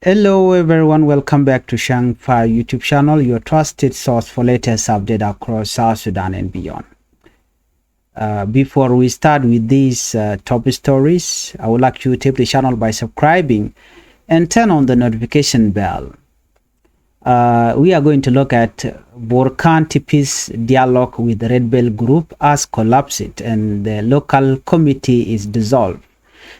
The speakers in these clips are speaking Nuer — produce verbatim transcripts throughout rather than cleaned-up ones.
Hello everyone, welcome back to Shang Fire YouTube channel, your trusted source for latest update across South Sudan and beyond. Uh, before we start with these uh, top stories, I would like you to tip the channel by subscribing and turn on the notification bell. Uh, we are going to look at Bor County peace dialogue with the Red Belt group has collapsed and the local committee is dissolved.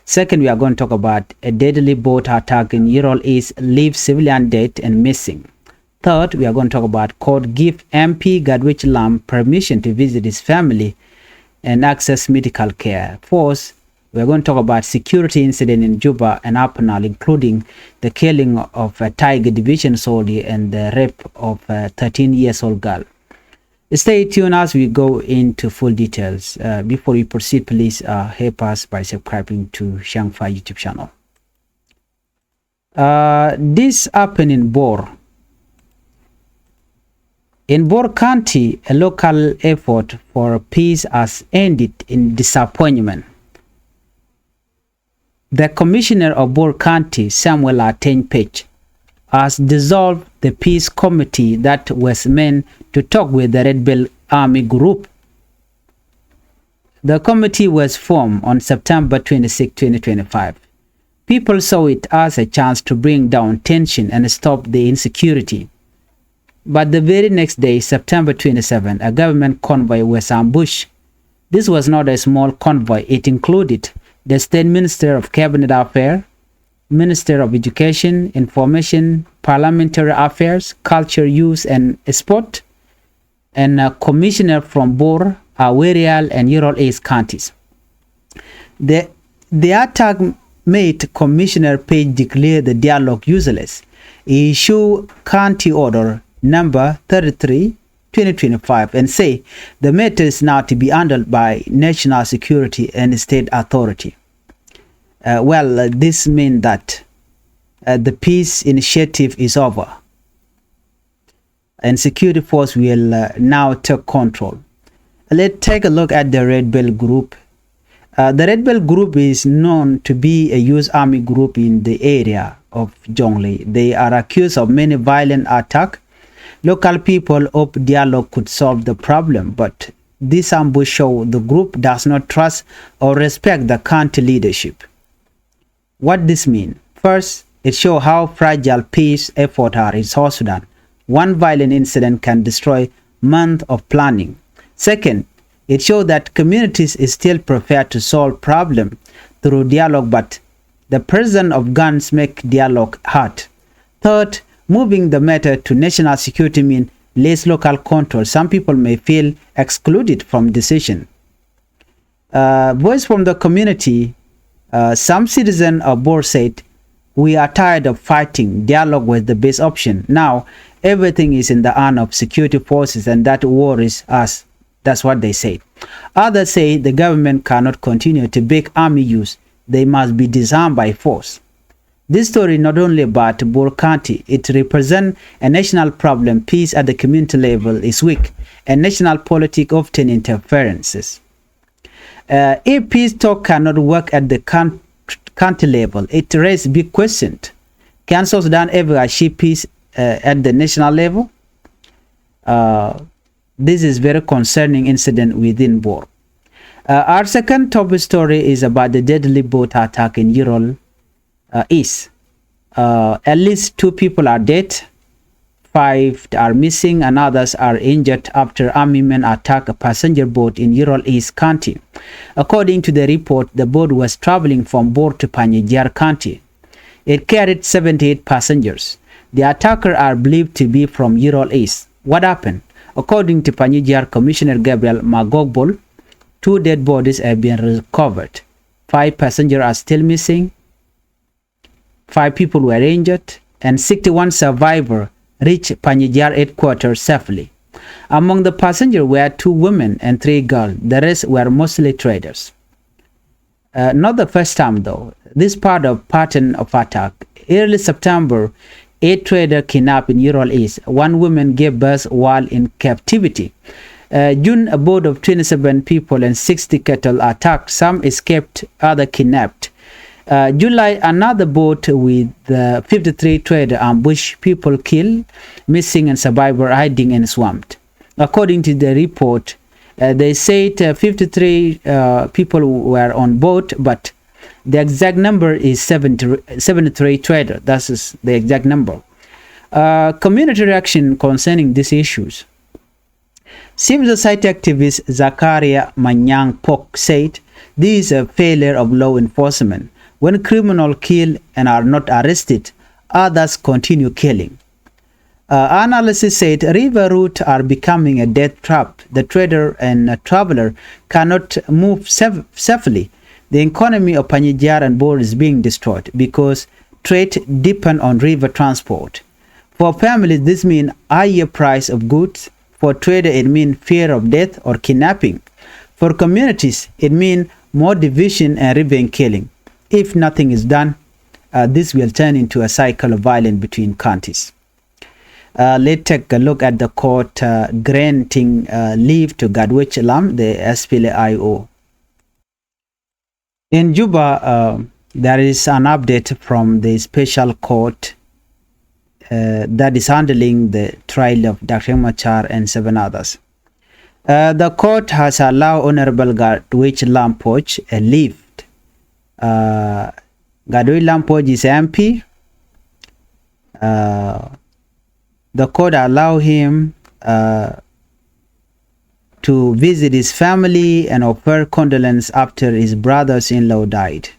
Second, we are going to talk about a deadly boat attack in Ural East leaves civilian dead and missing. Third, we are going to talk about court give M P Gatwech Lam permission to visit his family and access medical care. Fourth, we are going to talk about security incident in Juba and Upper Nile, including the killing of a Tiger Division soldier and the rape of a thirteen years old girl. Stay tuned as we go into full details. Uh, before we proceed, please uh, help us by subscribing to Shang Fire YouTube channel. Uh, this happened in Bor. In Bor County, a local effort for peace has ended in disappointment. The commissioner of Bor County, Samuel Ateny Page, has dissolved the peace committee that was meant to talk with the Red Belt Army group. The committee was formed on September twenty-sixth, twenty twenty-five. People saw it as a chance to bring down tension and stop the insecurity. But the very next day, September twenty-seventh, a government convoy was ambushed. This was not a small convoy. It included the State Minister of Cabinet Affairs, Minister of Education, Information, Parliamentary Affairs, Culture, Youth and Sport, and a commissioner from Bor, Awerial and Ural East counties. The, the attack made Commissioner Page declare the dialogue useless. He issued County Order number thirty-three, twenty twenty-five, and say the matter is now to be handled by national security and state authority. Uh, well, uh, this means that uh, the peace initiative is over and security force will uh, now take control. Let's take a look at the Red Belt group. Uh, the Red Belt group is known to be a youth army group in the area of Jonglei. They are accused of many violent attack. Local people hope dialogue could solve the problem, but this ambush show the group does not trust or respect the county leadership. What this mean? First, it show how fragile peace effort are in South Sudan. One violent incident can destroy months of planning. Second, it show that communities is still prepared to solve problem through dialogue, but the presence of guns make dialogue hard. Third, moving the matter to national security mean less local control. Some people may feel excluded from decision. Uh, voice from the community, uh, some citizen of Bor said, "We are tired of fighting. Dialogue was the best option. Now, everything is in the hand of security forces and that worries us." That's what they said. Others say the government cannot continue to beg army use. They must be disarmed by force. This story not only about Bor County, it represents a national problem. Peace at the community level is weak, and national politics often interferences. Uh, if peace talk cannot work at the coun-, county level, it raises big questions. Can South Sudan ever achieve peace uh, at the national level? Uh, this is very concerning incident within Bor. Uh, our second top story is about the deadly boat attack in Ural uh, East. Uh, at least two people are dead, five are missing, and others are injured after army men attack a passenger boat in Ural East County. According to the report, the boat was traveling from Bor to Panyijiar County. It carried seventy-eight passengers. The attackers are believed to be from Ural East. What happened? According to Panyijiar Commissioner Gabriel Magogbol, two dead bodies have been recovered. Five passengers are still missing. Five people were injured, and sixty-one survivors reached Panyijiar headquarters safely. Among the passengers were two women and three girls. The rest were mostly traders. Uh, not the first time, though. This part of pattern of attack. Early September, eight traders kidnapped in Ural East. One woman gave birth while in captivity. Uh, June, a boat of twenty-seven people and sixty cattle attacked. Some escaped, other kidnapped. Uh, July, another boat with uh, fifty-three trader ambush, people killed, missing and survivor hiding in swamped. According to the report, uh, they said uh, fifty-three uh, people were on boat, but the exact number is seventy, seventy-three trader. That is the exact number. Uh, community reaction concerning these issues. Civil society activist Zakaria Manyang Pok said, "This is a failure of law enforcement. When criminals kill and are not arrested, others continue killing." Uh, analysis said river route are becoming a death trap. The trader and a traveler cannot move saf- safely. The economy of Panyijar and Bor is being destroyed because trade depend on river transport. For families, this means higher price of goods. For trader, it means fear of death or kidnapping. For communities, it means more division and revenge killing. If nothing is done, uh, this will turn into a cycle of violence between counties. Uh, let's take a look at the court uh, granting uh, leave to Gatwech Lam, the S P L A I O. In Juba, uh, there is an update from the special court uh, that is handling the trial of Doctor Machar and seven others. Uh, the court has allowed Honorable Gatwech Lam Poch a leave. Uh, Gatwech Lam Poch is M P. Uh, the court allowed him uh, to visit his family and offer condolence after his brothers-in-law died.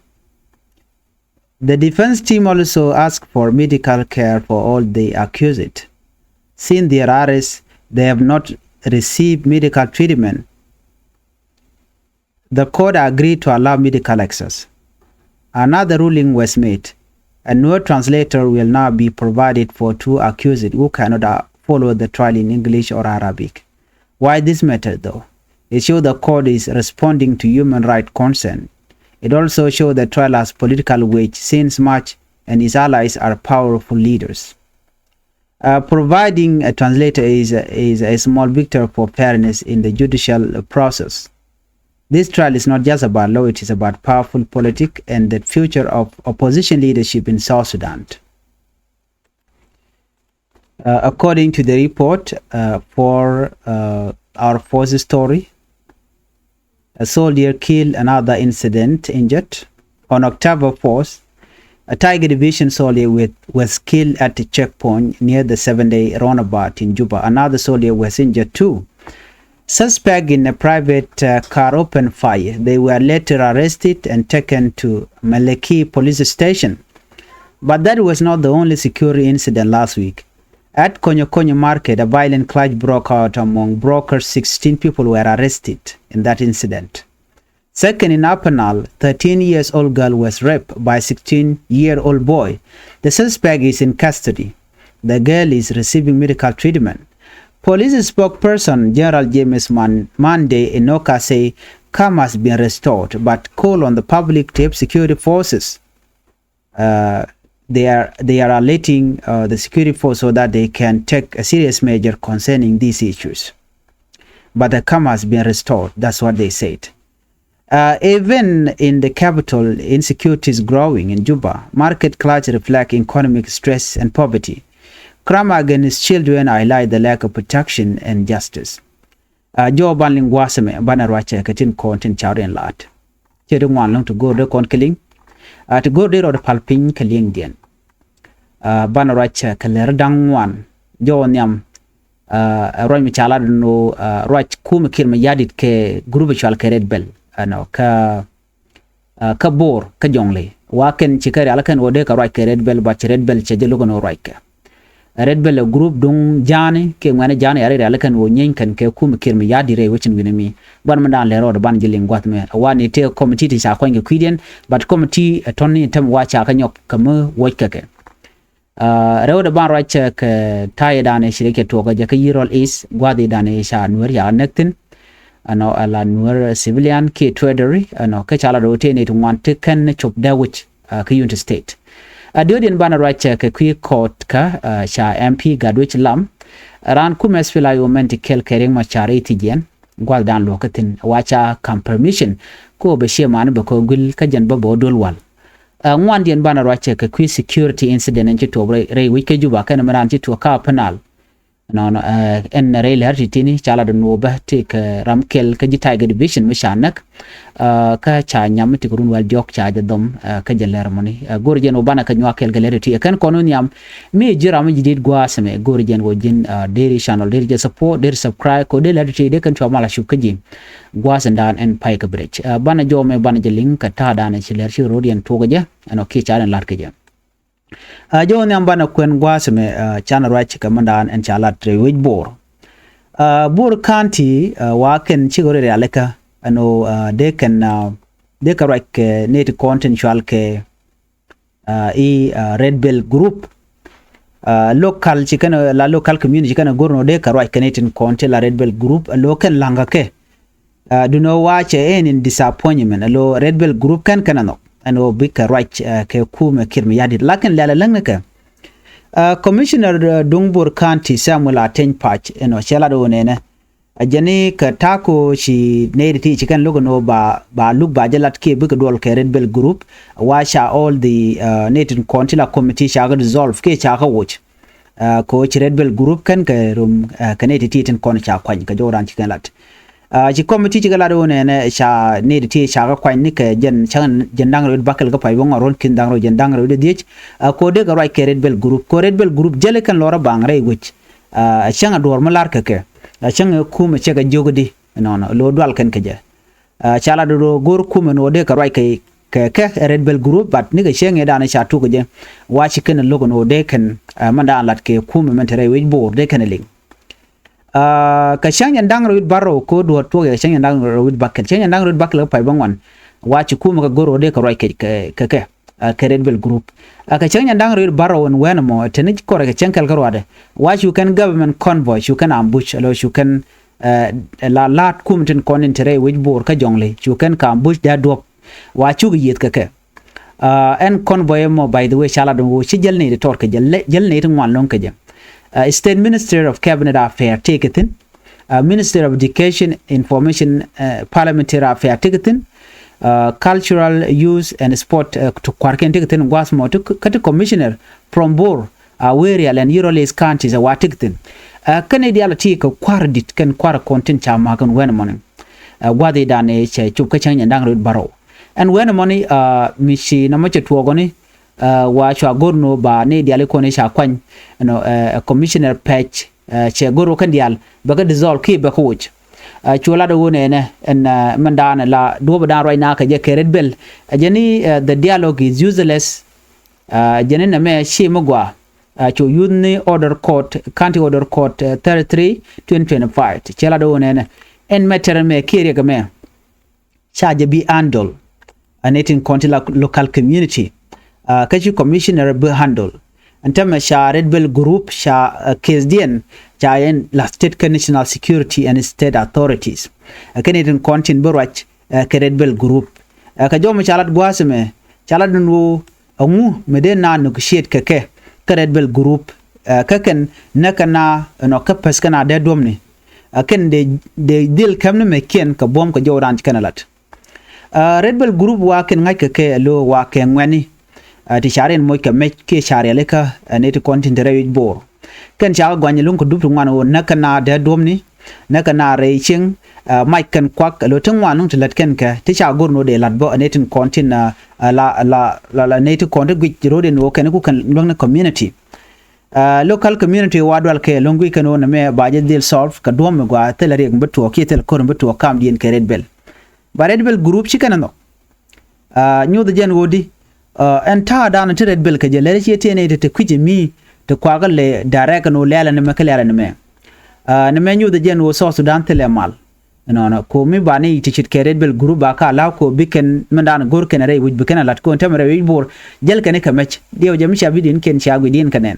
The defense team also asked for medical care for all the accused. Since their arrest, they have not received medical treatment. The court agreed to allow medical access. Another ruling was made. A new translator will now be provided for two accused who cannot uh, follow the trial in English or Arabic. Why this matter, though? It shows the court is responding to human rights concern. It also shows the trial has political weight since Mach and his allies are powerful leaders. Uh, providing a translator is a, is a small victory for fairness in the judicial process. This trial is not just about law, it is about powerful politics and the future of opposition leadership in South Sudan. Uh, according to the report uh, for uh, our first story, a soldier killed, another incident injured. On October fourth, a Tiger Division soldier with, was killed at a checkpoint near the seven-day roundabout in Juba. Another soldier was injured too. Suspect in a private uh, car opened fire. They were later arrested and taken to Maleki police station. But that was not the only security incident last week. At Konyokonyo market, a violent clash broke out among brokers. Sixteen people were arrested in that incident. Second, in Upper Nile, thirteen years old girl was raped by sixteen year old boy. The suspect is in custody. The girl is receiving medical treatment. Police spokesperson General James Man- Monday Enoka say calm has been restored, but call on the public to help security forces. Uh, they are they are alerting uh, the security force so that they can take a serious measure concerning these issues. But the calm has been restored. That's what they said. Uh, even in the capital, insecurity is growing in Juba. Market clash reflect economic stress and poverty. Crime against children highlight the lack of protection and justice. Uh, jɔw ban liŋ gua̱a̱th ɛmɛ banɛ ruacɛ kɛ tin kɔn tin ca rɔ in la̱t. Ciɛ ti ŋuan lɔ̱ŋ ti go̱o̱r dee kɔn kɛ liŋ. Uh, ti go̱o̱r dee rɔ di pal piny kɛ liŋ diɛn. Uh, banɛ ruacɛ kɛ lɛr da̱ŋ ŋuan. Jɔw nhiam. Uh, ruac mi ca lat ni ɣöö uh, ruac kumɛ Kiir Mayardit kɛ group cual kɛ Red Belt. Ɛnɔ kä uh, kä Bor kä Jɔŋli. Wa kɛn ci kɛ rial kɛn ɣöö dee kɛ ruac kɛ Red Belt, but ci Red Belt cɛ jɛ lo̱k ɛn ɣöö ruac kɛ Red Belt ɛ group duŋ ja̱a̱ni kiɛ ŋuɛ̈ni ja̱a̱ni, a ri rial kɛn ɣöö nyieeny kɛn kɛ kumɛ Kiir Mayardit rɛy wecin wi̱ni mi. Ban mi da̱a̱n lɛr rɔɔdɛ ban ji̱ liŋ gua̱th mɛ. Wa ni tëë committee ti ca kuany kɛ kui̱diɛn, but committee ɛ tɔ̱ni tɛm wa ca kɛ nyɔk kɛ mi wuɔc kɛ kɛ. Uh, rɛwdɛ ban ruac kɛ ta̱yɛ danɛ ci rɛ kɛ tuɔɔk kɛ jɛ kä Yirol East, gua̱thi danɛ ca Nuɛr ca näk thi̱n. Ɛnɔ, ala Nuɛr civilian kiɛ trader, ɛnɔ, kä ca la do̱ tëë ni ti ŋuan ti kɛn ni cop dee wi̱c uh, kä Unity State. A diöt in banɛ ruac kɛ kui̱ kɔɔt kä uh, ca M P Gatwech Lam. Raan kumɛ S P L A I O mɛn ti kɛl kɛ Riek Machar i̱ ti jiɛn. Gua̱th dan luɔ̱k kä thi̱n wa ca kam permission. Ko bɛ ciɛ mani bɛ kɔ guil kä jɛn bä bɛ wä duel wal. Ɛ, ŋuandiɛn banɛ ruac kɛ kui̱ security incident ɛn ci tuɔɔk rɛy, rɛy wec kä Juba kɛnɛ mi raan ci tuɔɔk kä Upper Nile. Nɔnɔ, ɛ, ɛn rɛy lɛr ti tini ca lat nuɔɔbä ti kɛ ram kɛl kä ji̱ Tiger Division mi ca näk. Ɛ, kä ca nyam mi ti kɛ run wäl diɔ̱k ca jɛ dhɔm, ɛ, kä jɛ lɛr mɔni. Ɛ, go̱r jɛn wä banɛ kɛ nyuak kɛl kɛ lɛr ti ɛ kɛn kɔn wä nhiam. Mi ji̱ ram mi ji̱ dit gua̱a̱th mɛ go̱r jɛn wä ji̱n, ɛ, deri channel deri jɛ support deri subscribe kɛ dee lɛr ti dee kɛn cua mal a cup kä ji̱. Gua̱a̱th in daan ɛn pay kɛ bridge. Ɛ, banɛ jɔw mɛ banɛ jɛ liŋ kɛ ta̱a̱ daan ɛ ci lɛr ci ro̱d yɛn tuɔɔk kɛ jɛ. Ɛn ɔ kiɛ ca den lat kɛ jɛ. Ɛ, jɔw nhiam banɛ kuɛn gua̱a̱th mɛ, ɛ, canɛ ruac kɛ mɛn daan ɛn ca lat rɛy wec Bor. Ɛ, Bor County, ɛ, wa kɛn cikɛ rɔ rialikä ɛn ɔ, ɛ, dee kɛn, ɛ, dee kɛ ruac kɛ nɛy ti kɔn tin cual kɛ, ɛ, i̱, ɛ, Red Belt Group. Ɛ, local ci kɛn la local community ci kɛn go̱r nɔ dee kɛ ruac kɛ nɛy tin kɔn ti la Red Belt Group, ɛ, lo̱ kɛn la̱ŋkä kɛ. Ɛ, dunɛ wacɛ ɛn in disappointment, ɛ, lo̱ Red Belt Group kɛn kɛn ɛ nhɔk ɛn ɣöö bikɛ ruac, ɛ, kɛ kumɛ Kiir Mayardit. Lakin lɛl ɛ läŋnikɛ. Ɛ, Commissioner, ɛ, duŋ Bor County Samuel Ateny Pac ɛn ɣöö cɛ lat ɣöö nɛnɛ. Ɛ, jɛn i̱ kɛ ta̱a̱ kɛ ɣöö ci nɛy ti ti ci kɛn lo̱k ɛn ɣöö ba, ba luk ba jɛ lat kiɛ bikɛ duɔl kɛ Red Belt Group. Wa ca all the, ɛ, nɛy tin kɔn ti la committee ca kɛ dissolve kiɛ ca kɛ woc. Ɛ, kɛ ɣöö ci Red Belt Group kɛn kɛ rom, ɛ, kɛ nɛy ti ti tin kɔn ca kuany kɛ jɔw raan ci kɛn lat. Ɛ, ci committee ci kɛ lat ɣöö nɛnɛ ca nɛy ti ti ca kɛ kuany ni kɛ jɛn, cäŋ jɛn da̱ŋ rɛw wi̱c bäkɛl kä pay bä ŋɔr ruɔ̱n ki̱n da̱ŋ rɛw jɛn da̱ŋ rɛw wi̱c diec. Ɛ, kɛ ɣöö dee kɛ ruac kɛ Red Belt Group kɛ ɣöö Red Belt Group jäli kɛn lɔrä baŋ rɛy wec. Ɛ, cäŋ a duɔ̱ɔ̱r mi lar kɛ kɛ. Ɛ, cäŋ ɛ kumɛ cɛ kɛ jiök di nɔnɔ lo̱ dual kɛn kɛ jɛ. Ɛ, ca lat do̱do̱ go̱r kumɛ ni wä dee kɛ ruac kɛ, kɛ, kɛ Red Belt Group, but ni kɛ cieŋ ëë dan ca tuk kɛ jɛ. Wa ci kɛn lo̱k ni wä dee kɛn, ɛ, mɛn dan lat kɛ kumɛ mɛn te rɛy wec Bor dee kɛn liŋ. Ɛ, kɛ cäŋ jɛn da̱ŋ rɛw wi̱c bärɔw ko̱ duɔ̱ɔ̱r tuɔk yɛ kɛ cäŋ jɛn da̱ŋ rɛw wi̱c bäkɛl. Cäŋ jɛn da̱ŋ rɛw wi̱c bäkɛl kɛ pay bä ŋuan. Wa ci kumɛ kɛ go̱r wä dee kɛ ruac kɛ, kɛ, kɛ, kɛ, ɛ, kɛ Red Belt Group. Ɛ, kɛ cäŋ jɛn da̱ŋ rɛw wi̱c bärɔw ɛn wɛn ɛmɔ, te ni kɔrɛ kɛ cäŋ kɛl kä ruadɛ. Wa cu kɛn government convoy, cu kɛn ambush, alo cu kɛn, ɛ, la la̱t kumɛ tin kɔn in te rɛy wec Bor kä Jɔŋli, cu kɛn kɛ ambush dee duɔ̱p. Wa cuk yieth kɛ kɛ. Ɛ, ɛn convoy ɛmɔ, by the way, ca lat ɛn ɣöö ci jäl nɛy ti tɔt kɛ jɛ, jäl nɛy ti ŋuan lo̱ŋ kɛ jɛ. Ɛ, State Minister of Cabinet Affair tëëkɛ thi̱n. Ɛ, Minister of Education, Information, ɛ, Parliamentary Affair tëëkɛ thi̱n. Ɛ, Cultural, Youth and Sport, ɛ, ti kua̱rkiɛn tëëkɛ thi̱n gua̱a̱th mɔ ti kä ti Commissioner from Bor, ɛ, Werial and Yirol East Counties ɛ wa tëëkɛ thi̱n. Ɛ, kɛn nɛy diaal ti kɛ kua̱r di̱t kɛn kua̱r kɔn tin ca ma̱a̱k ɛn wɛn ɛmɔni. Ɛ, gua̱a̱th i̱ dan ɛ cɛ cop kä cäŋ jɛn da̱ŋ rɛw wi̱c bärɔw. Ɛn wɛn ɛmɔni, ɛ, mi ci nɔmɔ cɛ tuɔɔkɔni, ɛ, wa cua go̱r ni wä ba nɛy diaal i̱ kɔn i̱ ca kuany, you know, ɛ, ɛ Commissioner Pac, ɛ, cɛ go̱r wä kɛn diaal bɛ kɛ dissolve kiɛ bɛ kɛ woc. Ɛ, cu lat wä nɛnɛ ɛn, ɛ, mɛn dan la duɔ̱ɔ̱p dan ruac na kɛ jɛ kɛ Red Belt. Ɛ jɛn i̱, ɛ, the dialogue is useless. Ɛ, jɛn i̱ nɛmɛ ci mi gɔaa. Ɛ, cu youth ni order court, county order court, ɛ, thirty-three, twenty twenty-five. Cɛ lat wä nɛnɛ ɛn mɛ tɛrɛ mɛ kiɛ riɛk mɛ. Ca jɛ bi handle. Ɛ nɛy tin kɔn ti la local community. Ɛ, kä ci commissioner bi handle. Ɛn tämɛ ca Red Belt Group ca, ɛ, case diɛn ca yɛn la state kä national security and state authorities. Ɛ kɛ nɛy tin kɔn tin bi ruac, ɛ, kɛ Red Belt Group. Ɛ kɛ jɔmɛ ca lat gua̱a̱th ɛmɛ, ca lat ni wä ɛŋu mi dee na negotiate kɛ kɛ, kä Red Belt Group, ɛ, kä kɛn näk kɛ na ɛnɔ kä päth kɛ na dee duɔ̱mni. Ɛ kɛn dee, dee dhil kɛm ni mɛckiɛn kɛ buɔ̱m kɛ jɔw raan ci kɛn ɛ lat. Ɛ, Red Belt Group wa kɛn ŋa̱c kɛ kɛ ɛ lo̱ wa kɛ ŋuɛ̈ni. Ɛ, ti ca riɛn moc kɛ mɛc kiɛ ca rialikä, ɛ, nɛy ti kɔn tin te rɛy wi̱c Bor. Kɛn ca kɛ guany luŋ kɛ dup ti ŋuan ɣöö näk kɛ na dee duɔ̱mni, näk kɛ na rɛy cieŋ, ɛ, mac kɛn kuak, ɛ, lo̱ ti ŋuan luŋ ti lät kɛn kɛ, ti ca go̱r ni ɣöö dee la̱t bä, ɛ, nɛy tin kɔn tin, ɛ, ɛ, la, la, la, la, nɛy ti kɔn ti guic ro̱d in ɣöö kɛn ku kɛn luäŋni community. Ɛ, local community wa dual kɛ lo̱ŋ guic kɛn ɣöö nɛmɛ ba jɛ dhil solve kɛ duɔ̱m mi gɔaa thilɛ riɛk mi bi tuɔɔk kiɛ thilɛ ko̱r mi bi tuɔɔk kamdiɛn kɛ Red Belt. Ba Red Belt Group ci kɛn ɛ nhɔk. Ɛ, nyoth jɛn ɣöö di, ɛ, ɛn ta̱a̱ dan ti Red Belt kɛ jɛ lɛr ciɛ tiɛn ɛ ti te kui̱c ɛ mi ti kuakä lɛ direct ɛn ɣöö lɛlɛ ni mɛ kä lɛlɛ ni mɛ. Ɛ, ni mɛ nyoth jɛn ɣöö South Sudan thilɛ mal. Ɛnɔnɔ ko mi ba ni ti ce̱tkɛ Red Belt Group ba ka la̱a̱ ko bi kɛn mɛn dan go̱r kɛn rɛy wi̱c bi kɛn a la̱t ko ɛn tämɛ rɛy wi̱c Bor. Jäl kɛn kɛ mɛc diɛw jɛ mi ca bi diɛn kɛn ca gui diɛn kɛ nɛn.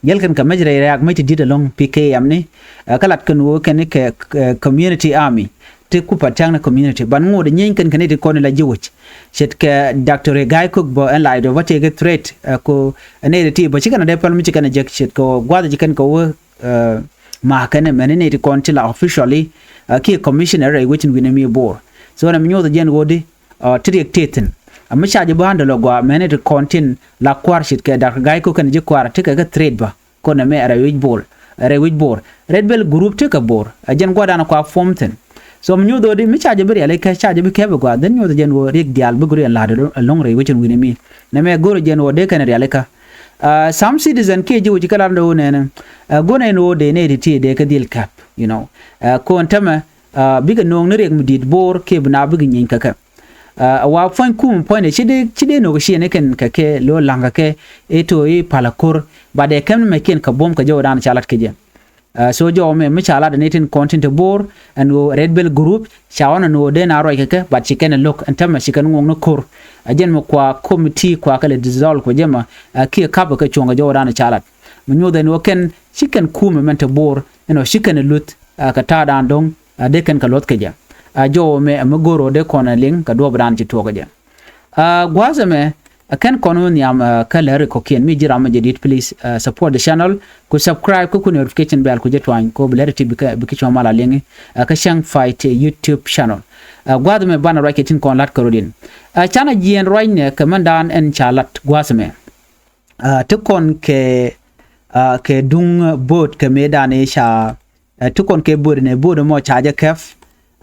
Jäl kɛn kɛ mɛc rɛy rɛ̈ɛ̈k mɛc ti di̱t ɛlɔ̱ŋ P K M ni. Ɛ, kä lat kɛn ɣöö kɛn kɛ, ɛ, community army. Ti ku pa tia̱ŋ ni community ban ŋot nyieny kɛn kɛn iti kɔn ila ji̱ wec. Ce̱tkɛ Doctor Gai Kok bä ɛn la idɔ bä tëëkɛ threat, ɛ, ko, ɛ, nɛy ti ti bä ci kɛn a dee päl mi ci kɛn a jek ce̱tkɛ ɣöö gua̱th ci kɛn kɛ wä, ɛ, ma̱a̱kɛn ɛmɛn ni nɛy ti kɔn ci la officially, ɛ, kiɛ commissioner rɛy wec in wi̱n ɛmi Bor. So ɛn ɛm nyoth jɛn ɣöö di, ɛ, ti riɛk tëë thi̱n. Mi ca jɛ bä handle ɔ gɔaa mɛni ti kɔn tin la kua̱r ce̱tkɛ Doctor Gai Kok kɛnɛ ji̱ kua̱r tekɛ kɛ threat bä. Kɔn ɛmɛ ɛ rɛy wi̱c Bor, ɛ rɛy wi̱c Bor. Red Belt group tekɛ Bor. Ɛ jɛn gua̱dan kua form thi̱n. So mi nyuth ɣöö di mi ca jɛ bi rialikä, ca jɛ bi kɛp ɛ gɔaa, then nyuth jɛn ɣöö riɛk diaal bi guri ɛn la̱t ɛlɔ̱ŋ rɛy wecin wi̱ni mi. Nɛmɛ go̱r jɛn ɣöö dee kɛn rialikä. Ah, some citizen kiɛ ji̱ wec kɛ lat ni ɣöö nɛnɛ. Ah, go̱r nɛn ɣöö dee nɛy ti ti dee kɛ dhil kɛp, you know. Ah, kɔn tämɛ, ah, bikɛ no̱o̱ŋ ni riɛk mi di̱i̱t Bor kiɛ bi na bikɛ nyieeny kɛ kɛ. Ah, wa puɔ̱ny kum puɔ̱ny dee ci dee, ci dee no̱o̱k ciɛ ni kɛn kɛ kɛ lo̱ la̱ŋ kɛ kɛ i̱ to̱ i̱ palä ko̱r. Ba dee kɛm ni mɛ kiɛn kɛ buɔ̱m kɛ jɔwdan ca lat kɛ jɛ. Ah, so jɔwä mɛ mi ca lat ni tin kɔn tin te Bor ɛn ɣöö Red Belt group ca ɣɔn ɛn ɣöö dee na ruac kɛ kɛ, but ci kɛn ɛ lo̱k ɛn tämɛ ci kɛn ŋuɔ̱ŋ ni ko̱r. Ɛ jɛn mi kua committee kua kɛ lɛ dissolve kɛ jɛ mɛ, ah, kiɛ kap kɛ cuɔ̱ŋ kɛ jɔwdan ca lat. Mi nyuɔth ɛn ɣöö kɛn ci kɛn kumɛ mɛn te Bor ɛn ɣöö ci kɛn ɛ luth, ah, kɛ ta̱a̱dan do̱ŋ, ah, dee kɛn kɛ luɔth kɛ jɛ. Ah, jɔwä mɛ, ah, mi go̱r ɣöö dee kɔn ɛ liŋ kɛ duɔ̱ɔ̱pdan ci tuɔɔk kɛ jɛ. Ah, gua̱a̱th ɛmɛ, ah, kɛn kɔn wä nhiam, ah, kä lɛri kɔ̱kiɛn mi ji̱ ram mi jɛ di̱t, please, ah, support the channel. Ku subscribe kä ku notification bell ku jɛ tuany ku bi lɛri ti bikɛ, bikɛ cuɔ̱ŋ mal a liŋi, ah, kä Cäŋ Fight, eh, YouTube channel. Ah, gua̱a̱th ɛmɛ banɛ ruac kɛ tin kɔn la̱t kɛ rɔ̱diɛn. Ah, canɛ jiɛɛn ruacnɛ kɛ mɛndan ɛn ca la̱t gua̱a̱th ɛmɛ. Ah, ti kɔn kɛ, ah, kɛ duŋ, ah, bo̱o̱t kɛ mëëdan i̱ ca, ah, ti kɔn kɛ bo̱o̱t ɛnɛ, bo̱o̱t ɛmɔ ca jɛ kɛp,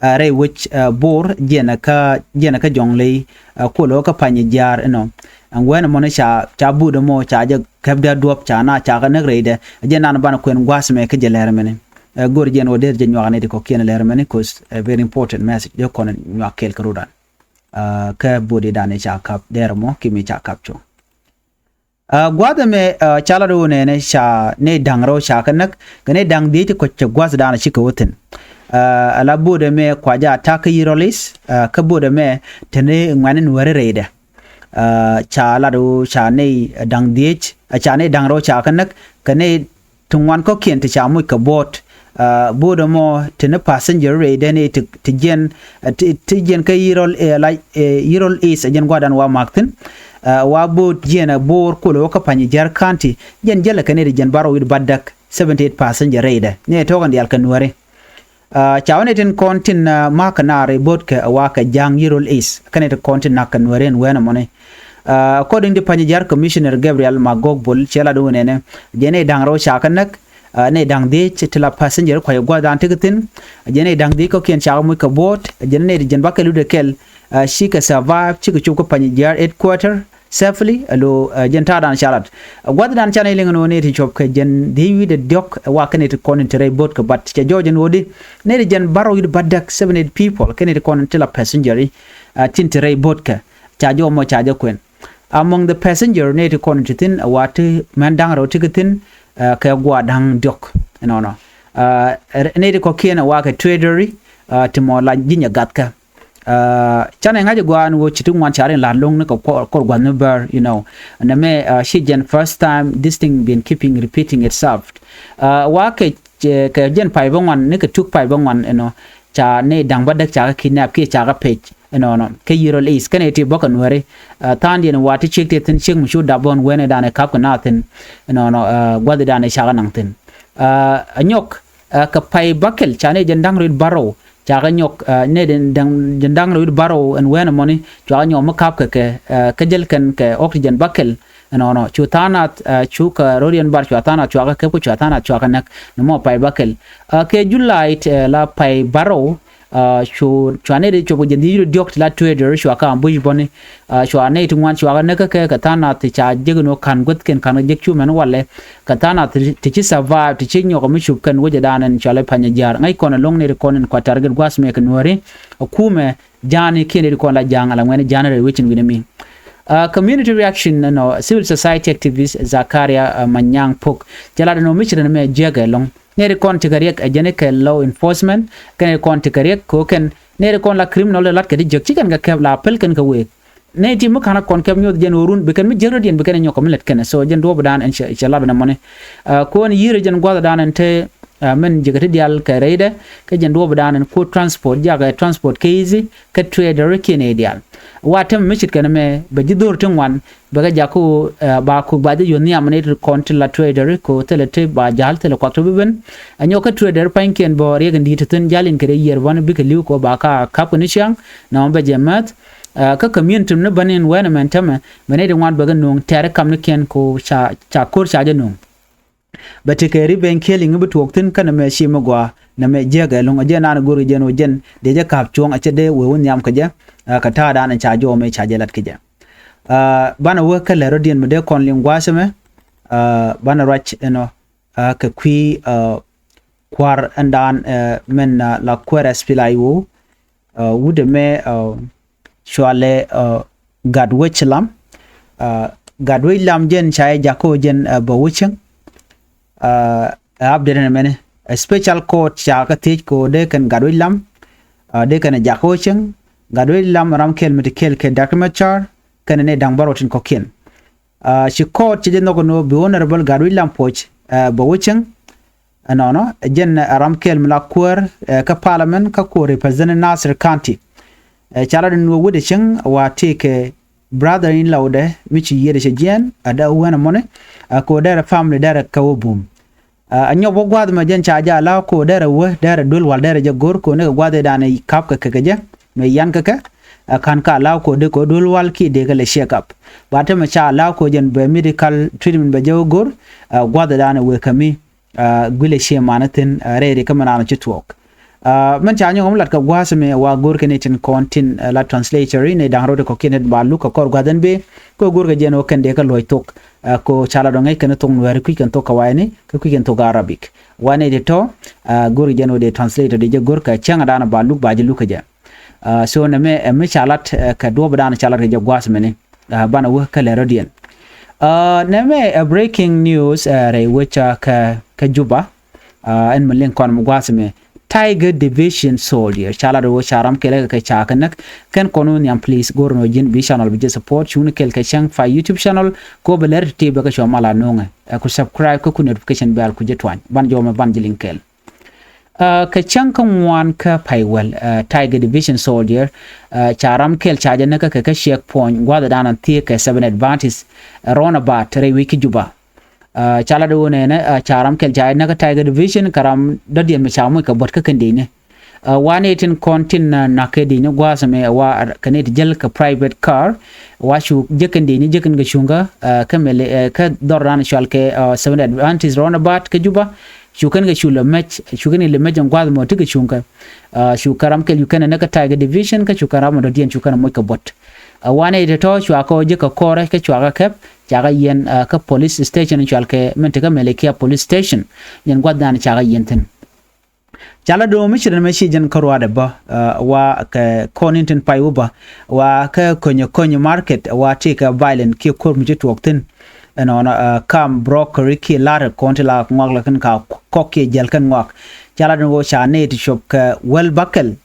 ah, rɛy wec, ah, Bor, jiɛnɛ kä, jiɛnɛ kä Jɔŋley, ah, kuɔlɛ wä kä Pany Jiaar inɔ. Ɛn wɛn ɛmɔni ca, ca bo̱o̱t ɛmɔ ca jɛ kɛp dee duɔ̱p ca na ca kɛ näk rɛydɛ. Jiɛn nan banɛ kuɛn gua̱a̱th ɛmɛ kä jɛ lɛr ɛmɛni. Ah, go̱r jiɛn wä der jɛ nyuak ni ti kɔ̱kiɛn lɛr ɛmɛni, 'cause a very important message dee kɔn nyuak kɛɛl kä rɔ̱dan. Ah, kä bo̱o̱t i̱dan i̱ ca kap dɛr ɛmɔ ki mi ca kap cuɔ. Ah, gua̱a̱th ɛmɛ, ah, ca lat ɣöö nɛnɛ ca nɛy da̱ŋ rɛw ca kɛ näk, kɛ nɛy da̱ŋ dhieec ti kɔc cɛ gua̱a̱th dan cikɛ wä thi̱n. Ah, ala bo̱o̱t ɛmɛ kua jɛ attack kä Yirol East, ah, kä bo̱o̱t ɛmɛ te ni ŋuɛ̈ni Nuääri rɛydɛ. Ah, ca lat ɣöö ca nɛy da̱ŋ dhieec, ah, ca nɛy da̱ŋ rɛw ca kɛ näk, kɛ nɛy ti ŋuan kɔ̱kiɛn ti ca moc kɛ bo̱o̱t. Ah, bo̱o̱t ɛmɔ ti ni passenger rɛydɛ ni ti, ti jiɛn, ah, ti, ti jiɛn kä Yirol, eh, la, eh, Yirol East, eh, jiɛn gua̱dan wa mak thi̱n. Ah, wa bo̱o̱t jiɛn ɛ Bor kuɔlɛ wä kä Pany Jiaar County. Jiɛn jälɛ kɛ ni ti jiɛn bärɔw wi̱cdɛ bädäk, seventy eight passenger rɛydɛ. Ni ɛ tɔ̱kɛn diaal kɛ Nuääri. Ah, ca wä ni tin kɔn tin, ah, ma̱a̱k kɛ naar i̱ bo̱o̱t kɛ wa kɛ Ja̱a̱ŋ Yirol East. Kɛn ni ti kɔn tin nak kɛ Nuääri ɛn wɛn ɛmɔni. Ah, according to Pany Jiaar Commissioner Gabriel Magog Bol, cɛ lat wä nɛnɛ, jɛ nɛy da̱ŋ rɛw ca kɛ näk, ah, nɛy da̱ŋ dhieec ti la passenger kua jɛ gua̱dan ti kɛ thi̱n. Jɛ nɛy da̱ŋ dhieec kɔ̱kiɛn ca kɛ moc kɛ bo̱o̱t, jɛ nɛy ti jiɛn bäkɛl wi̱cdɛ kɛl, ah, cikɛ survive, cikɛ cop kä Pany Jiaar headquarter safely, alo, ah, jɛn ta̱a̱dan ca lat. Ah, gua̱thdan canɛ liŋ ɛn ɣöö nɛy ti cop kɛ jiɛn dhieec wi̱cdɛ diɔ̱k, ah, wa kɛn ni ti kɔn tin te rɛy bo̱o̱t kɛ, but cɛ jɔɔc ɛn ɣöö di nɛy ti jiɛn bärɔw wi̱cdɛ bädäk, seventy eight people, kɛn ni ti kɔn ti la passenger, ah, tin te rɛy bo̱o̱t kɛ. Ca jɔɔc mɔ ca jɛ kuɛn. Among the passenger, nɛy ti kɔn ti thi̱n, ah, wa ti mɛn da̱ŋ rɛw ti kɛ thi̱n, ah, kɛ gua̱a̱th da̱ŋ diɔ̱k. Ɛnɔnɔ. Ah, nɛy ti kɔ̱kiɛn, ah, wa kɛ trader, ah, ti mɔ la ji̱ nyɛ gathkä. Ah, canɛ ŋa̱c ɛ gɔaa ɛn ɣöö ci ti ŋuan ca rin la̱r lo̱ŋ ni kɛ kor, kor gua̱thni bär, you know. Nɛmɛ, ah, ci jɛn first time this thing been keeping repeating itself. Ah, wa kɛ, kɛ jɛn pay bä ŋuan, ni kɛ tuk pay bä ŋuan, you know. Ca nɛy da̱ŋ bädäk ca kɛ kidnap kiɛ ca kɛ pec, you know, nɔ. Kɛ Yirol East, kɛnɛ ti bä kɛ Nuääri. Ah, tha̱a̱ŋdiɛn wa ti ciek ti thi̱n, ciek mi cu dap bä ɛn wɛnɛ danɛ kap kɛ na thi̱n, you know, nɔ, ah, gua̱thdan ca kɛ naŋ thi̱n. Ah, a nyɔk, ah, kɛ pay bäkɛl, ca nɛy jiɛn da̱ŋ rɛw wi̱cdɛ bärɔw, ca kɛ nyɔk, ah, nɛy jiɛn da̱ŋ, jiɛn da̱ŋ rɛw wi̱cdɛ bärɔw ɛn wɛn ɛmɔni, cua kɛ nyɔk mi kap kɛ kɛ, ah, kä jäl kɛn kɛ oxygen bäkɛl. Ɛnɔnɔ, cu tha̱a̱ŋ nath, ah, cu kɛ ro̱diɛn bär cua tha̱a̱ŋ nath cua kɛ kɛp kä cua tha̱a̱ŋ nath cua kɛ näk. Nɔmɔ pay bäkɛl. Ah, kɛ July, eh, la pay bärɔw, ah, cu, cua nɛy ti cop kɛ jiɛn dhieec wi̱cdɛ diɔ̱k ti la trader cua kɛ ambush bäni. Ah, cua nɛy ti ŋuan cua kɛ näk kä kɛ, kɛ tha̱a̱ŋ nath ti ca jek ɛn ɣöö ka̱n guäthkiɛn ka̱n kɛ jek cu mɛn walɛ. Kɛ tha̱a̱ŋ nath ti, ti ci survive, ti ci nyɔk mi cup kɛn wecdan ɛn cɔalɛ Pany Jiaar. Ŋäc kɔn ɛlɔ̱ŋ nɛy ti kɔn in kua target gua̱a̱th mɛ kɛ Nuääri. A kumɛ, Ja̱a̱ŋ ni kiɛn nɛy ti kɔn la Ja̱a̱ŋ, ala ŋuɛ̈ni Ja̱a̱ŋ rɛy wecin wi̱ni mi. Ah, community reaction, you know, civil society activist Zakaria, ah, Manyang Pok. Cɛ lat ɛn ɣöö mi ci rin mɛ jiäk ɛlɔ̱ŋ. Nɛy ti kɔn ti kɛ riɛk ɛ jɛn kɛ law enforcement, kɛn nɛy ti kɔn ti kɛ riɛk kɛ ɣöö kɛn nɛy ti kɔn la criminal lat kɛ ti jiäk, ci kɛn kɛ kɛp la päl kɛn kɛ wëë. Nɛy ti mi ka̱n a kɔn kɛp nyuɔth jɛn ɣöö run, bi kɛn mi jiäk rɔ̱diɛn bi kɛn ɛ nyɔk kɛ mi lät kɛn. So jɛn duɔ̱ɔ̱pdan ɛn cɛ, cɛ lap ɛn ɛmɔni. Ah, kɔn yi̱r jɛn gua̱thdan ɛn te, ah, min jiäk ti diaal kɛ rɛydɛ, kä jɛn duɔ̱ɔ̱pdan ɛn kuɔt transport, jakɛ transport kɛ easy, kä trader kiɛn ɛ diaal. Wa tɛm mi ce̱tkɛ nɛmɛ, bɛ ji̱ dho̱r ti ŋuan, bɛ kɛ jak kä ɣöö, eh, ba kuk ba jɛ yuɔ̱th nhiam ni ti kɔn ti la trader kɛ ɣöö thilɛ ti ba ja̱l thilɛ kuak ti bi ben. Ɛ nyɔk kä trader pa̱nykiɛn bä riɛk in di̱i̱t ti thi̱n ja̱l in kɛ rɛy yiër bä ni bikɛ li̱w kɛ ɣöö ba ka kap kɛ ni ciaŋ, nɔmɔ bɛ jɛ määth. Kä community ni bäni in wɛn ɛmɛn tämɛ mɛ nɛy ti ŋuan bɛ kɛ nuŋ tɛ̈ri kamnikiɛn ko ca ko̱r ca jɛ nuŋ. Bɛ tekɛ revenge killing i̱ bi tuɔɔk thi̱n kɛnɛ mɛ ci mi gɔaa nɛ mɛ jiäk ɛlɔ̱ŋ. A jɛ naan go̱r kɛ jɛn ɣöö jɛn dee jɛ ka̱p cuɔ̱ŋ a cɛ dee wee wä nhiam kɛ jɛ. Kä ta̱a̱ daan ca jɔɔm ɛ ca jɛ lat kɛ jɛ. Banɛ wä kä lɛr rɔ̱diɛn mi dee kɔn liŋ gua̱a̱th ɛmɛ. Banɛ ruac ɛnɔ kɛ kui̱ kua̱r ɛn daan mɛn la kuäär ɛ spil a i̱ wä wut ɛmɛ cualɛ Gatwec Lam. Gatwec Lam jɛn ca jɛ jakä ɣöö jɛn bɛ wä cieŋ. Ɛ update ɛn mɛni ɛ special court ca kä thiec kɛ ɣöö dee kɛn Gatwec Lam dee kɛn ɛ jakä ɣöö cieŋ. Gatwec Lam ram kɛl mi ti kɛl kɛ Doctor Machar kɛn ni da̱ŋ bärɔw tin kɔ̱kiɛn. Ci court cɛ jɛ nhɔk ɛn ɣöö bi Honorable Gatwec Lam Puɔc bɛ wä cieŋ. Ɛnɔnɔ jɛn ɛ ram kɛl mi la kuäär kä parliament kä kuäär represent Nasir County. Ca la dun wä wut ɛ cieŋ wa ti kɛ brother in law dɛ mi ci yiëëdɛ cɛ jiɛɛn a dee wä ɛn ɛmɔni. Kɛ wä dɛrɛ family dɛrɛ kɛ wä bum. A nyɔk wä gua̱a̱th mɛ jɛn ca jɛ a la̱a̱k kɛ wä dɛrɛ wä dɛrɛ duel wal dɛrɛ jɛ go̱r kɛ wä ni kɛ gua̱a̱th ɛ danɛ kap kɛ kɛ kɛ jɛ mɛ yan kɛ kɛ. Ɛ ka̱n ka la̱a̱k kɛ wä dee kɛ wä duel wal ki dee kɛ lɛ check up. Ba tämɛ ca la̱a̱k kɛ wä jɛn bɛ medical treatment bɛ jɛ wä go̱r. Gua̱a̱th ɛ danɛ wee kɛ mi guilɛ cie manä thi̱n rɛy ri kä mɛ naan ci tuɔɔk. Mɛn ca nyɔk mi lat kɛ gua̱a̱th mi wa go̱r kɛ ni tin kɔn tin la translator ni da̱ŋ rot kɔ kiɛn ba luk kɛ kɔr gua̱a̱th ɛn bee. Kɛ go̱r kɛ jɛn wä kɛn dee kɛ luɔc thok. Kɛ ca la dɔŋ ŋäc kɛn thok nuɛɛri kui̱c kɛn thok kɛ wayni kɛ kui̱c kɛn thok Arabic. Wayni ti tɔ go̱r kɛ jɛn wä dee translator dee jɛ go̱r kɛ cäŋ dan ba luk ba jɛ luk kɛ jɛ. So nɛ mɛ ɛ mi ca lat kɛ duɔp dan ca lat kɛ jɛ gua̱a̱th mi ni. Banɛ wä kä lɛr rɔ̱diɛn. Nɛ mɛ ɛ breaking news rɛy wecä kä Juba. Ɛn mi liŋ kɔn mi gua̱a̱th mi Tiger Division soldier ca lat wä ca ram kɛl kɛ ca kɛ näk. Kɛn kɔn wä nhiam please go̱r nɔ ji̱n bi channel bi jɛ support cuŋni kɛl kɛ cäŋ fa YouTube channel. Ko bɛ lɛr ti ti bɛ kɛ cua mal a no̱o̱ŋɛ ɛ ku subscribe kä ku notification bell ku jɛ tuany ban jɔmɛ ban jɛ liŋ kɛl. Kɛ cäŋ kä ŋuan kä pay wäl Tiger Division soldier ca ram kɛl ca jɛ näkä kɛ kä check point gua̱dhɛ dan an thiee kɛ seven Adventist runabout rɛy wec kä Juba. Ca lat wä nɛnɛ ca ram kɛl ca jɛ näkä Tiger Division kɛ ram dɔ̱diɛn mi ca moc kɛ buɔ̱t kä kɛn di̱i̱ni. Wa ni tin kɔn tin nak kɛ di̱i̱ni gua̱a̱th mi wa kɛ ni ti jäl kɛ private car. Wa cu jek kɛn di̱i̱ni jek kɛn kɛ cuŋkä kä mɛli kä dhɔr dan cual kɛ seven Adventist runabout kä Juba. Cu kɛn kɛ cu lɛ mɛc cu kɛn kɛ lɛ mɛc ɛn gua̱a̱th mɔ ti kɛ cuŋ kɛ. Cu kɛn ram kɛl cu kɛn ɛ näk kä Tiger Division kä cu kɛn ram mɔ dɔ̱diɛn cu kɛn ɛ moc kɛ buɔ̱t. Wanɛ itɛ tɔ cua kɛ ɔ ji̱ kɛ kɔrɛ kä cua kɛ kɛp ca kɛ yiɛn kä police station cual kɛ min ti kä Melekia police station. Yɛn gua̱th dan ca kɛ yiɛn thi̱n. Ca la do̱o̱m mi ci rɛn mɛ ci jɛn kä ruaadɛ bä wa kɛ kɔn in tin pay wä bä wa kä könyɛ könyɛ market wa ti kɛ violent kiɛ ko̱r mi ci tuɔɔk thi̱n. Ɛnɔnɔ kam brokery kiɛ lar kɔn ti la ŋuak la kɛn ka kɔk kiɛ jiɛl kɛn ŋuak. Ca la den wä ca nɛy ti cop kɛ wäl bäkɛl.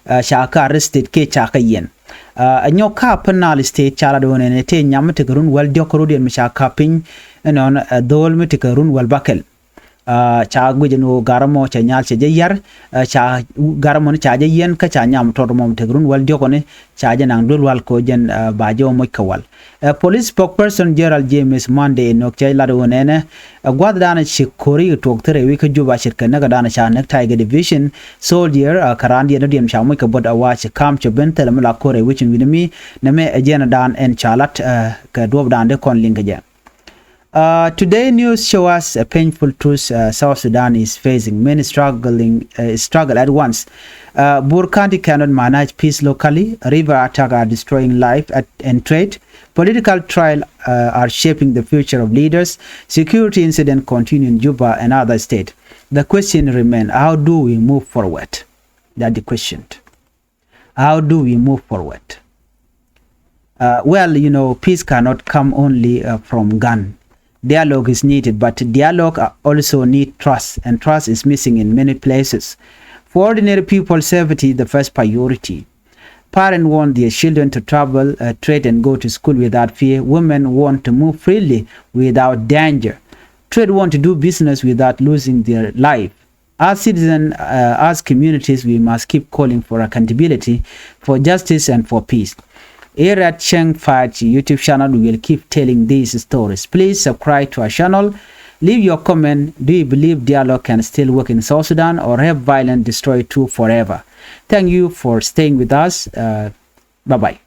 Ca kä arrested kiɛ ca kä yiɛn. Ɛ nyɔk ka Penal State ca la den wä nɛn tëë nyam mi tekɛ run wäl diɔk kä rut yɛn mi ca ka piny. Ɛnɔnɔ ɛ dho̱o̱l mi tekɛ run wäl bäkɛl. Ca guic ɛn ɣöö garä mɔ cɛ nyal cɛ jɛ yar. Ca garä mɔ ni ca jɛ yiɛn kä ca nyam tɔt mɔ mi tekɛ run wäl diɔk ɔni. Ca jɛ naŋ duel wal kɛ ɣöö jɛn ba jɛ wä moc kɛ wal. Ɛ police spokesperson General James Monday inɔk cɛ lat ɣöö nɛnɛ ɛ gua̱th danɛ ci ko̱ri kɛ tuɔɔk thirɛ wi̱i̱ kä Juba ce̱tkɛ näk ɛ danɛ ca näk Tiger Division soldier ɛ kɛ raan diɛn dɔ̱diɛn ca moc kɛ buɔ̱t ɛ wa ci ka̱m cɛ ben thilɛ mi la ko̱r ɛ wi̱c in wi̱ni mi. Nɛmɛ ɛ jiɛn ɛ daan ɛn ca lat ɛ kɛ duɔ̱p daan dee kɔn liŋ kɛ jɛ. Uh, today news show us a painful truth. Uh, South Sudan is facing many struggling uh, struggle at once. Uh, Bor County cannot manage peace locally. River attack are destroying life at, and trade. Political trial uh, are shaping the future of leaders. Security incident continue in Juba and other states. The question remains: how do we move forward? That's the question. How do we move forward? Uh, well, you know, peace cannot come only uh, from gun. Dialogue is needed, but dialogue uh, also need trust, and trust is missing in many places. For ordinary people, safety is the first priority. Parents want their children to travel, uh, trade, and go to school without fear. Women want to move freely without danger. Trade want to do business without losing their life. As citizens, uh, as communities, we must keep calling for accountability, for justice, and for peace. Here at Cheng Fight YouTube channel, we will keep telling these stories. Please subscribe to our channel. Leave your comment. Do you believe dialogue can still work in South Sudan, or have violence destroyed truth forever? Thank you for staying with us. Uh, bye bye.